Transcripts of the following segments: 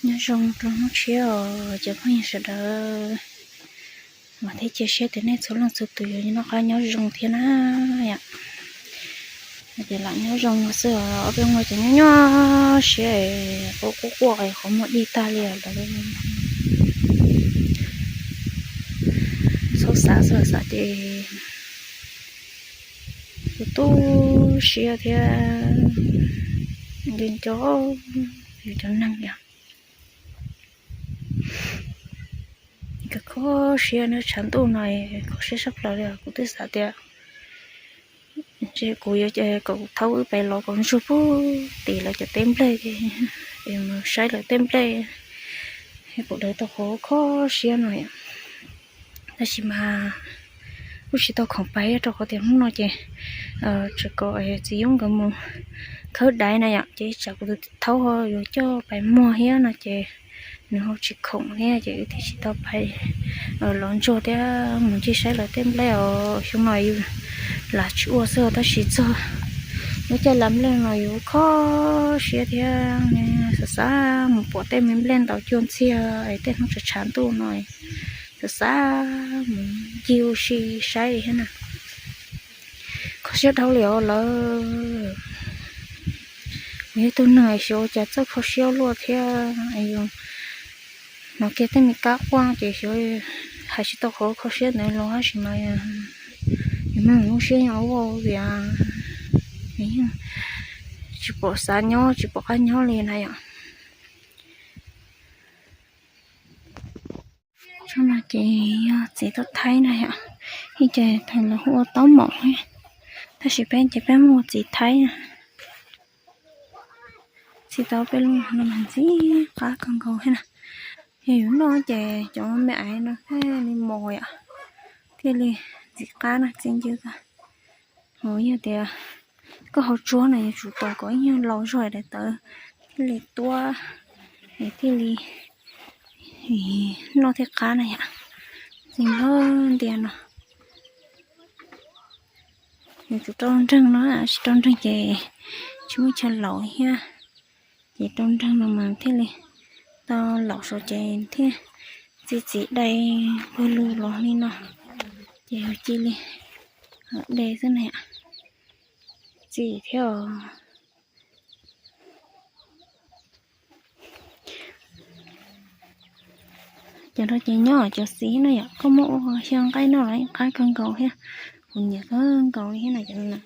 Nyob zoo rau hnub tshiab os cov phooj ywg sawv daws, vam thiab cia siab tias nej txhua leej txhua tus yuav noj qab nyob zoo thiab na yom. Ces lam nyob zoo no xwb os, ob peb hmo ces nyob nyob siab, quaj quaj quaj qhov muag dig tag li lawm. Txhob xav xwb, xav ces tu tu siab thiab, nco nco yus cov neeg yom. Kho siab, hnub tshav ntuj no kho siab tshaj plaws li. Kuv twb xav tias ntshe kuv yuav kom kuv thaub wb pais los kom ntsuag pug tim lawv cov teb nplej es mus saib lawv teb nplej, kuv daws tau qhov kho siab no. Tab sis mas kuj tsis tau khoom pais rau qhov tias hnub no ces tseem kom txiv Yoob nkawd mus khawb daiv na yom, ces tsam kuv tus thaub ho yuav coj pais muag thiab no ces nws ho tsis khoom thiab ces wb thiaj tsis tau pais los ntsuag thiab mus ncig saib lawv teb nplej os. Xyoo no yus lam tsis ua xwb tab sis txog lub caij lam nplej no yus kho siab thiab, xav xav mus pom tej me nplej ntaus cuag ntxiag es tej hnub tshav tshav ntuj no xav xav mus ncig ua si saib thiab na. Kho siab dhau li os lawm. Kuv yog tug neeg xyov ua cas txawj kho siab luaj thiab. Yus hnov kiag tej me kab quaj ces xyov hais tsis tau qhov kho siab ntawd los tab sis mas yus muaj lub siab nyob ua vim tsis pom xav nyob tsis pom qab nyob li na yom. Tsob no ces yog txiv tuaj thaib na yom, ib ces thaum lawv hu ua taub maum, tab sis peb ces peb muaj txiv thaib na. Txiv tau peb lub no mas ntxim qab kawg nkaus thiab na. Yog yus noj ces cov me aiv no thiaj li mos yom, thiaj li ntxim qab na txi ncw. Ho yog tias koj hau tsuag na yuav tsum tos kom ib nyuag laus zog daim tawv thiaj li tuab, thiaj li noj thiaj qab na yom. Txi npawg ntiag no. Yuav tsum rau nreeg no, tsis rau nreeg ces tsis muaj chaw laus thiab. Ces rau nreeg no mas thiaj li tau laus saud ces thiaj txi txiv dai pawg lug los li no. Ces yus cia li de xwb na yom. Txi thiab os. Cov no ces nyob cov xis no yom, koj muab ua xyaw nqaij noj los yeej qab kawg nkaus thiab. Kuv nyiam kawg nkaus li thiab na cov no.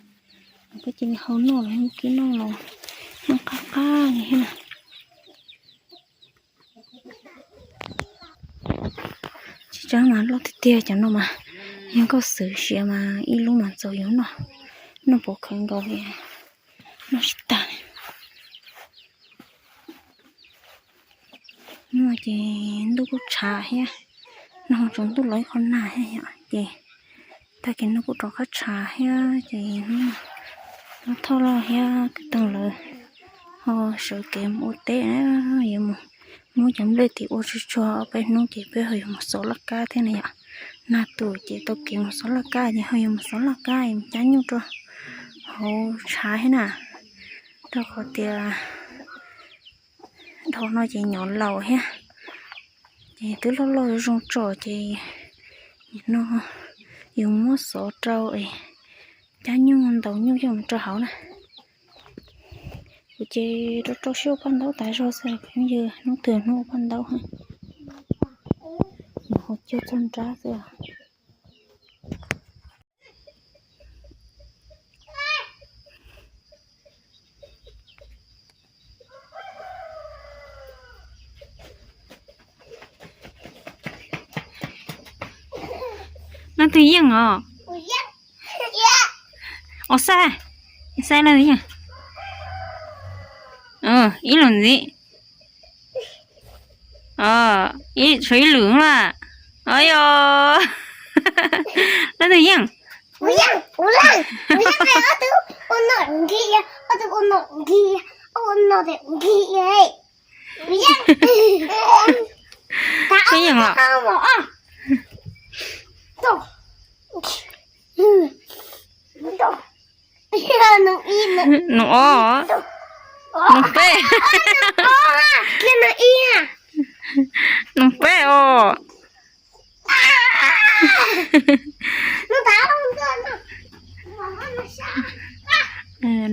Koj cia li hau noj los yeej kib noj los yeej qab qab li thiab na. Tsis tsav mas loj tiag tiag cov no mas, yog koj xwv siav mas ib lub mas txaus yus noj, noj puv khawv nkaus li, noj tsis tag. Hnub no ces ntuj kuj tshav thiab, nag hmo tsaus ntuj los ib qho nag thiab yom, ces tag kis no kuj rov qab tshav thiab ces hnub no thoj loj thiab kwv tij lawv ho sawv kev mus ua teb, yuav mus muab cov nplej tim ua tsuag tsuag peb hnub ces peb ho yuav mus xov laj kab thiab na yom. Nag tu ces tau kev mus xov laj kab ces ho yuav mus xov laj kab es mus cab nyuj rau hauv tshav thiab na, rau qhov tias dhau no ces nyuam laus thiab, ces twb loj loj zoo tso ces no yus muab xov rau es cab nyuj ntaus nyuj coj mus rau hauv na. Kuv ces rau rau siab ua paj ntaub tas zog xwb, phooj ywg, hnub twg hnub ua paj ntaub, nws ho cuag txog nrab xwb. Leej twg yeej os? Os, xaib, xaib leej twg yeej. Ib lus ntxiv. Ib, tshuav ib lus mas. Ayo, leej twg yeej? Twb yeej los. Nus ob, nus peb. Kiag nus ib.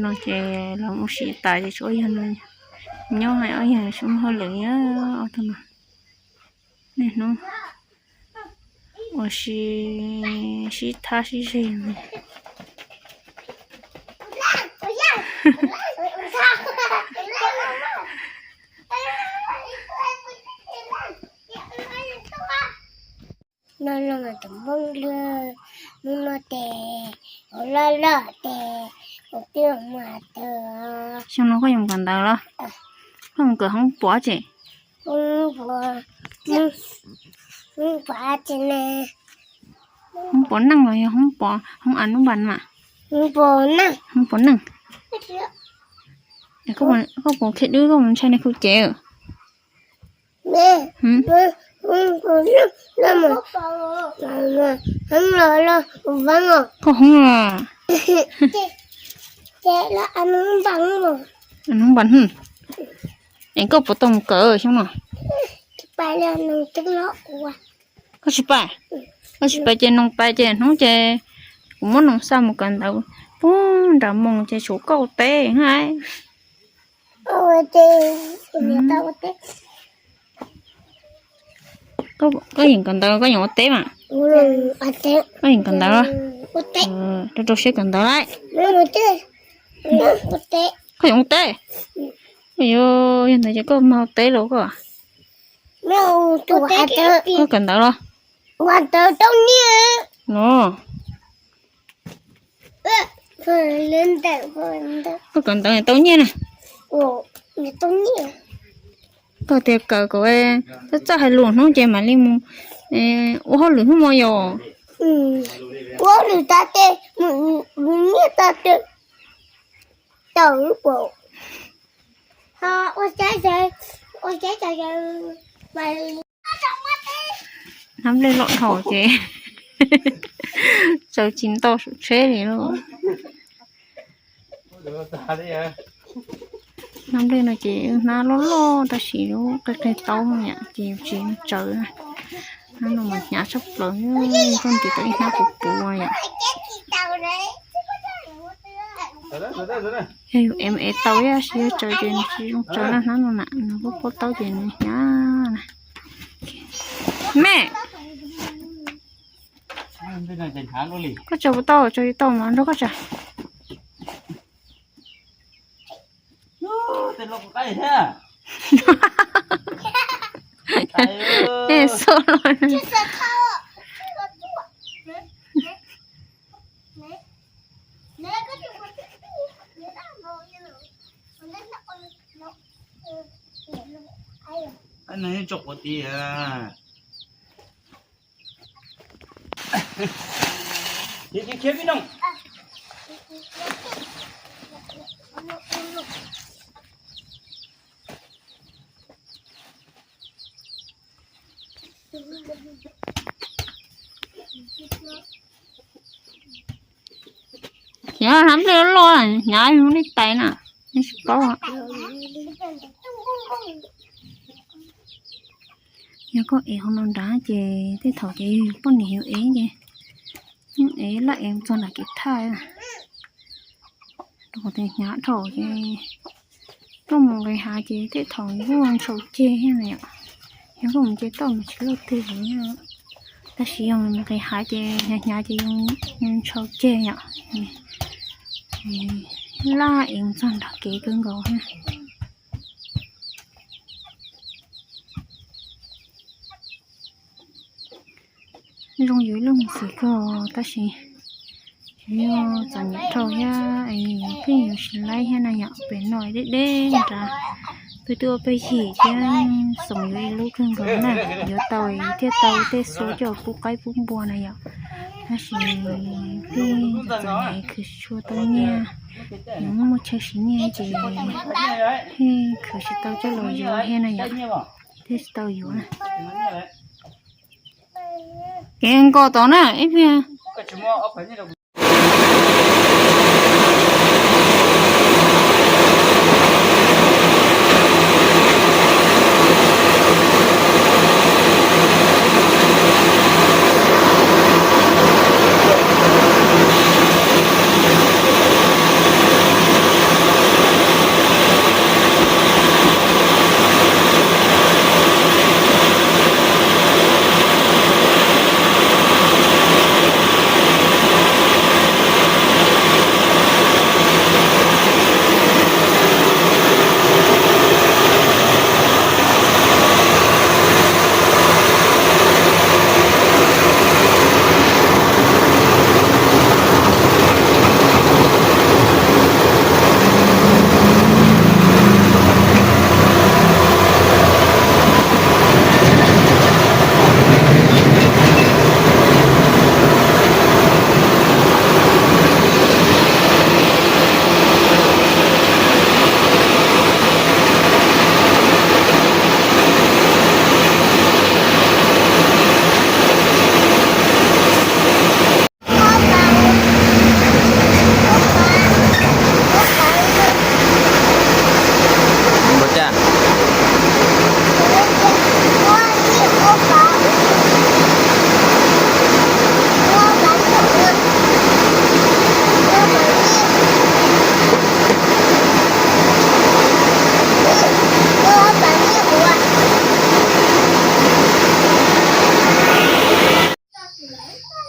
No ces los mus sim tas ces tsuas ob yawg no nyob, ob yawg tsis muaj hauj lwm, ob tug no niaj hnub ua si sib thab sib zeg. No no tus npoob lwg, hnub no ces ua loj loj ces ua twb mus tawm. Xyoo no koj yuav mus kawm ntawv los? Koj mus kawm hoob pov tsev? Hoob pov tsev ne. Hoob pov neej los yog hoob pov, hoob a nub npas mas? Hoob pov neej. Hoob pov neej. Koj puas khib dub koj mus ntshai nws khu cev? Koj hoob los? Hnub npas, es koj puas tau mus kawm xyoo no? Koj tsis pais? Koj tsis pais ces noog pais ces hnub ces kuv muab noog xa mus kawm ntawv puag nram moos ces tshuav koj ua teb. Koj yeem kawm ntawv koj yeem ua teb mas? Koj yeem kawm ntawv los? Rau rau siab kawm ntawv lawm. Koj yeem ua teb? Yog ntawd ces koj mag ua teb los koj? Koj kawm ntawv los? Los? Koj kawm ntawv tau nyiaj na. Koj tias kawm kom txawj txawj hais lus hnub ces mam li mus ua hauj lwm hnub mo yom. Ua hauj lwm tas ces mus nyiaj tas ces tau lub pom. Hnab nplej loj dhau ces tsaws tsis ntau saum tsheb li lauj. Hnab nplej no ces hnab loj loj tab sis lub qig qig taub yom ces tsis tsaws. Hnab no mas hnyav tshaj plaws, koj ntim tau ib hnab puv puv yom. Yog yus ev mas ev tau tab sis yog tsaws ces nws tsis zoo tsaws na, hnab no na nws kuj pob taub ces nws hnyav na. Me, koj tsaws puas tau? Tsaws tsis tau mas nrog koj tsaws. Xo los. Hnyav hnab nplej loj, hnyav yus lub neej tais na, nej tsis paub. Yog koj ev hauv no nrad ces tej thaum ces yog yus poj niam yus ev ces yeej ev laj ev txog nram kev thaj. Rau qhov tias hnyav dhau ces koj mus nqis hav ces tej thaum kuj ntshau ceg thiab na yom. Yog koj mus ces toj mas tsis loj twg li, tab sis yog mus nqis hav ces hnyav hnyav ces ntshau ceg yom. Laj ev txog nram kev kawg nkaus thiab. Zoo yuav ib lub xim kawg tab sis yog txom nyem dhau thiab, pheej yuav tsis laib thiab na yom. Pem no deb deb nrad, peb twb ua peb yim thiab, xoom yuav ib lub kawg nkaus na, yuav tau thiaj tau tej xua coj pub qaib pub npua na yom. Tab sis pheej txom nyem khwv tsis tshua tau nyiaj, yuav muaj chaw siv nyiaj ces pheej khwv tsis tau coj los yuav thiab na yom. Thiaj tsis tau yuav na. Kev nkaus tod na ib pliag.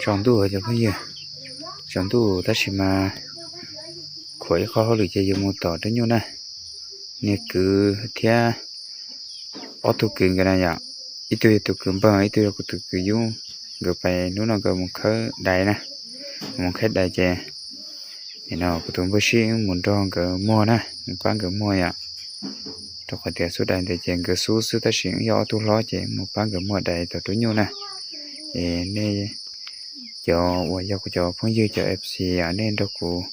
Tsaus ntuj cov phooj ywg, tsaus ntuj tab sis mas khuam ib qho hauj lwm ces yuav mus tom rab nyuj na. Niag kwv thiab ob tug kwv nkawd na yom, ib tug yog tus kwv npawg, ib tug yog kuv tus kwv yub. Nkawd pais hnub no nkawd mus khawb dais na, mus khawb dais ces no kuv tus npawg Sib mus nrog nkawd muag na, mus pab nkawd muag yom. Rau qhov tias xub dais ntawd ces nkawd xub xwb tab sis yog ob tug hlob ces mus pab nkawd muag dais tom rab nyuj na. Es nej cov uas yog kuv cov phooj ywg cov F C, nej nrog kuv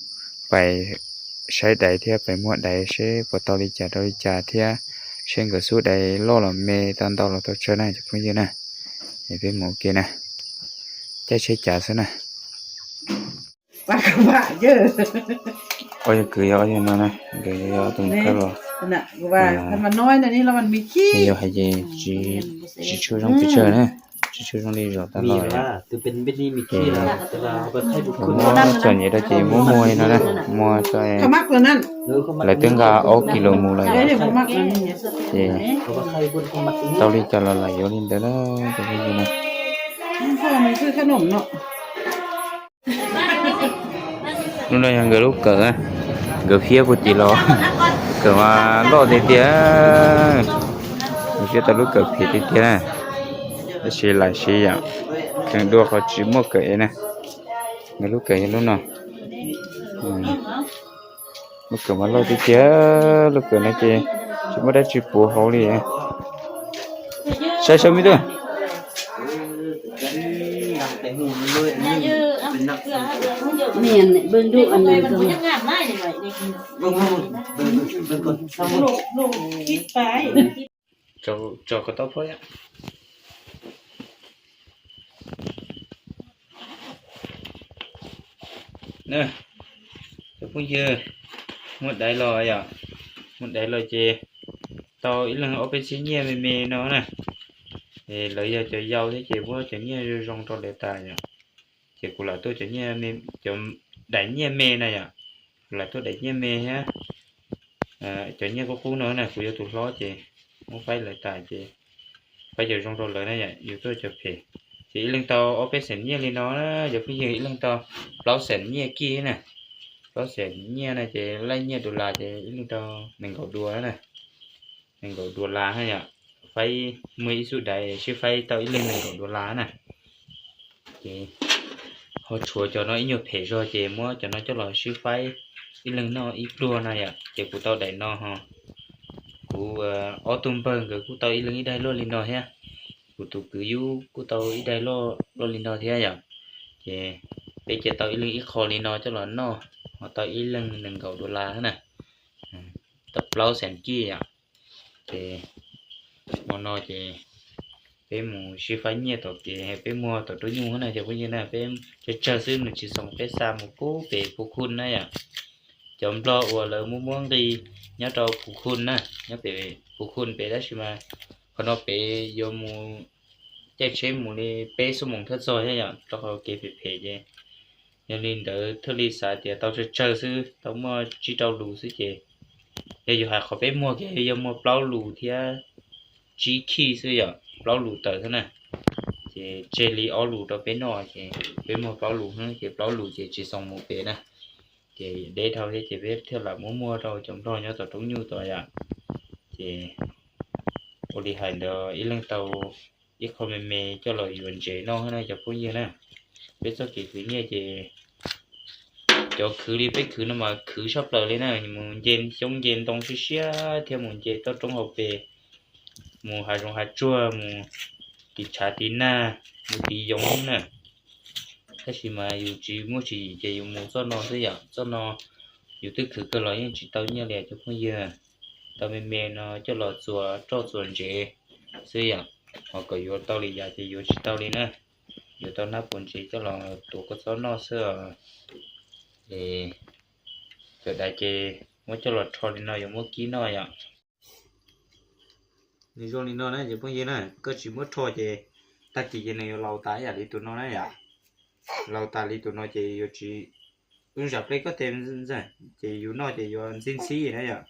pais saib dais thiab pais muag dais seb puas tau li cas rau li cas thiab seb nkawd xub dais loj los me, tau ntau los tau tsawg na cov phooj ywg na. Es peb mus ua ke na, caij tsheb cav xwb na. Ob yog kwv yog ob yog no na, nkawd yog ob tug mus khawb los. Yog hais ces tsis tshua zoo pes tsawg na, tsis tshua zoo li zaum tas los. Ces muab txom nyem rau ces muab muag li no na, muag tso. Lawv twb nqa ob kis los mus lawm ces tau li cas los lam yuav li ntawd na. Lub no yog nkawd lub kawm, nkawd fiab puag tim los, kawm mas loj tiag tiag. Nkawd fiab tau lub kawm phem tiag tiag na, tab sis lam siv yom, kheev dua qhov tsis muaj kawm ev na. Nkawd lub kawm yog lub no. Lub kawm mas loj tiag tiag, lub kawm no ces tsis muaj dab tsi puv hauv li. Saib saib me tub. Tso kom tau phab. Cov phooj ywg, muag dais los yom, muag dais los ces tau ib leeg ob peb txhiab nyiaj me me no na. Es lawv yog cov yau thiab ces muab cov nyiaj zoo zoo rau lawv tas yom. Ces kuv lam tuaj cov nyiaj, cov daim nyiaj me na yom, kuv lam tuaj daim nyiaj me thiab cov nyiaj qub qub no na, kuv yog tus hlob ces muab faib lawv tas ces faib cov zoo rau lawv na yom, yus tuaj cov phem. Ces ib leeg tau ob peb xeem nyiaj li no na, cov phooj ywg, ib leeg tau plaub xeem nyiaj kib na. Plaub xeem nyiaj na ces laij nyiaj dollar ces ib leeg tau nees nkaum dua na. Nees nkaum dollar na yom, faib muaj ib xub dais sib faib tau ib leeg nees nkaum dollar na. Ces ho tshuav cov no ib nyuag phem zog ces muab cov no coj los sib faib ib leeg noj ib pluag na yom. Ces kuv tau daim no ho kuv ob tug npawg nkawd kuj tau ib leeg ib daig loj li no thiab. Kuv tus kwv yub kuj tau ib daig loj li no thiab yom. Ces peb cia tau ib leeg ib qho li no coj los noj, ho tau ib leeg nees nkaum dollar na, tau plaub xeem kib yom. Ces hmo no ces peb mus sib faib nyiaj tom kev, peb muag tom roob nyuj na cov phooj ywg na, peb tsawg tsawg xwb nws tsis xoo, peb xa mus pub pem Phu Khun na yom. Cov Nplog uas lawv muab muab nqi nyob rau Phu Khun na, nyob pem Phu Khun pem tab sis mas qhov no pem yuav mus caij tsheb mus li peb xuab moos thiaj txog thiab yom, rau qhov kev phem phem ces yog li ntawd thiaj li xav tias tau tsawg tsawg xwb, tau muaj tsib rau lus xwb ces yog yus hais qhov peb muag kiag yog muag plaub lus thiab tsib khij xwb yom, plaub lus tawm xwb na. Ces tseg li ob lus rau peb noj ces peb muag plaub lus xwb ces plaub lus ces tsis xoo mus pem na. Ces deb dhau thiab ces peb thiaj lam muab muag rau cov Nplog nyob tom roob nyuj tod yom. Ces ua li hais ntawd ib leeg tau ib qho me me coj los yuav ntsev noj na cov phooj ywg na. Peb txoj kev khwv nyiaj ces cov khwv li peb khwv no mas khwv tshaj plaws li na, mus nce xyoob nce ntoo siab siab thiab mus nce toj roob hauv pes, mus hav zoov hav tsuag, mus tiv tshav tiv nag, mus tiv yoov na. Tab sis mas yus tsis muaj tswv yim ces yus mus txoj no xwb yom, txoj no yus twb khwv kawg los yeej tsis tau nyiaj li cov phooj ywg. Tau me me no coj los txuas roj txuas ntsev xwb yom, ho kom yuav tau li yam ces yuav tsis tau li na. Yuav tau nab puas ntsev coj los tuav kua txob noj xwb os. Es cov dais ces muab coj los rho li no yuav muab kib noj yom. Nws zoo li no na cov phooj ywg na, koj tsis muab rho ces tag kis ces nws yuav laus tas ib yam li tus no na yom. Laus tas li tus no ces yuav tsis, wb zam plej koj tes ntxawg ces yus noj ces yuav ntxhib ntxhib na yom.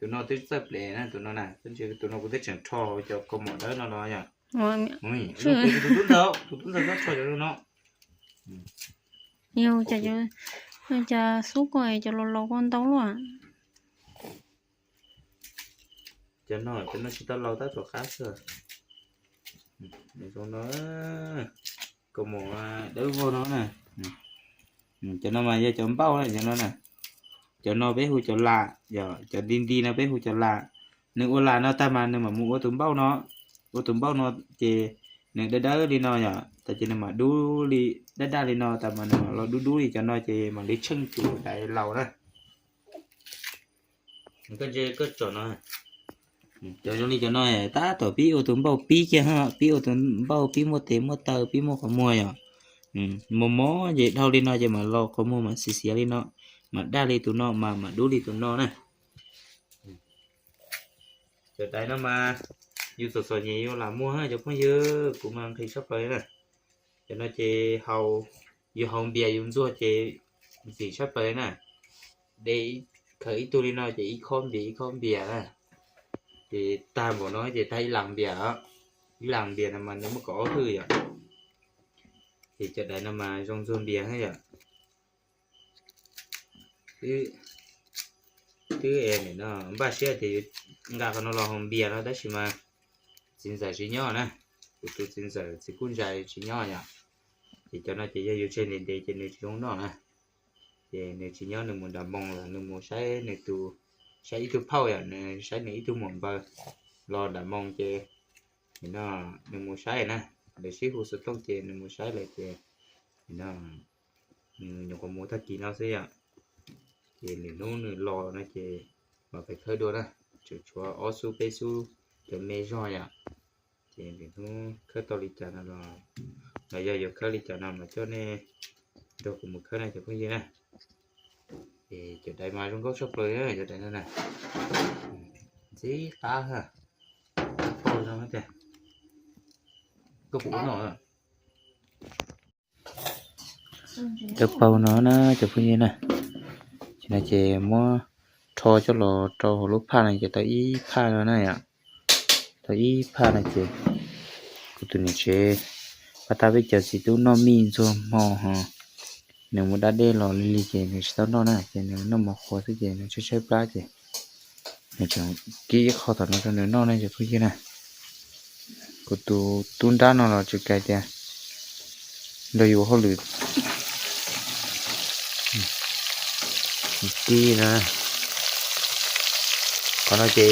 Tus no twb txawj plev na tus no na, tus no kuv twb tseem rho hauv cov kaus mom dawb no los yom. Tus tub ntxawg, tus tub ntxawg txhob rho cov no. Yog cas, cas xub ko cov laus laus ko ntau luaj. Cov no, cov no tsis tau laus tab tom qab xwb. Zoo no, kaus mom dawb vog no na. Cov no mas yog cov npauj na, cov no na. Cov no peb hu cov lam, yog cov nti nti no peb hu cov lam. Nws ua lam no tag mas nws mam mus ua tus npauj no. Ua tus npauj no ces nws dawb dawb li no yom, tas ces nws mam dub li, daj daj li no tas mas nws mam los dub dub li cov no ces mam li tsheej tus dais laus na. Koj ntsia koj tsom no, cov zoo li cov no tab tom pib ua tus npauj pib kiag, pib ua tus npauj pib muaj tes muaj taw pib muaj qhov muag yom. Mos mos ces dhau li no ces mam los qhov muag mam xiav xiav li no, mam daj li tus no mas mam dub li tus no na. Cov dais no mas yus txom txom nyem yuav lam muag cov phooj ywg, kuv mas nqhis tshaj plaws na. Cov no ces yus haus npias yus ntxuag ces ntxim tshaj plaws na. De, khaws ib tug li no ces ib khob npias ib khob npias na. Ces tag npaum no ces tag ib las npias, ib las npias no mas nws muaj kaum ob hwj yom. Ces cov dais no mas zoo ntxuag npias thiab yom. Twb es nim no npaj siab tias yuav nqa qhov no los haus npias no tab sis mas txiv ntxawm tsis nyob na. Kuv tus txiv ntxawm txiv kuj ntsa tsis nyob yom. Ces cov no ces yog yus tseg ntev ntev ces nws tsis zoo noj na. Ces nws tsis nyob, nws mus nram moo lawm, nws mus saib nws tus, saib ib tug phauj yom, nws saib nws ib tug muam npawg los nram moo ces nim no nws mus saib na. Lawv sib hu xov tooj ces nws mus saib lawm ces nim no nws nyuam qhuav mus tag kis no xwb yom. Ces lwm hnub nws los no ces mam pais khawb dua na. Tseem tshuav ob xub peb xub cov me zog yom. Ces lwm hnub khawb tau li cas no los, los yog yuav khawb li cas no mas coj nej nrog kuv mus khawb na cov phooj ywg na. Ces cov dais mas zoo nkauj tshaj plaws cov dais no na. Ntxim qab, paug zoo tiag. Koj puas ua noj? Cov paug no na cov phooj ywg na, ces no ces muab rho coj los rau hauv lub phaj no ces tau ib phaj no na yom. Tau ib phaj no ces kuv tus niam tsev pab tab peb cov txiv tub noj mij ntxuag hmo ho, nws mus da dej los li li ces nws tsis tau noj na, ces nws noj mov qhuav xwb ces nws tshaib tshaib plab ces nws tseem kib ib qho tom no rau nws noj na cov phooj ywg na. Kuv tus tub nrab no los tsis kais tias nrog yus hauj lwm kib no. Qhov no ces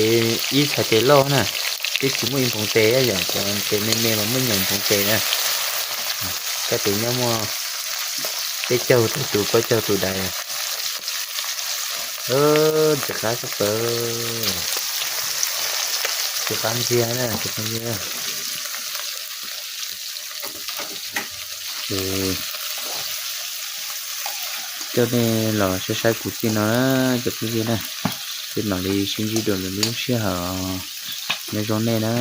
ib txhais tes loj na, twb tsis muaj ib nphoo tes, yog cov tes me me los muaj nyiam nphoo tes na. Kab tes nyob muaj peb caug tawm tus plaub caug tus dais. Ntxim qab tshaj plaws, ntxim qab ntxiag na cov phooj ywg. Ces coj nej los saib saib kuv txij no na cov phooj ywg na, peb mam li sib ntsib dua lwm lub sij hawm, nyob zoo nej na.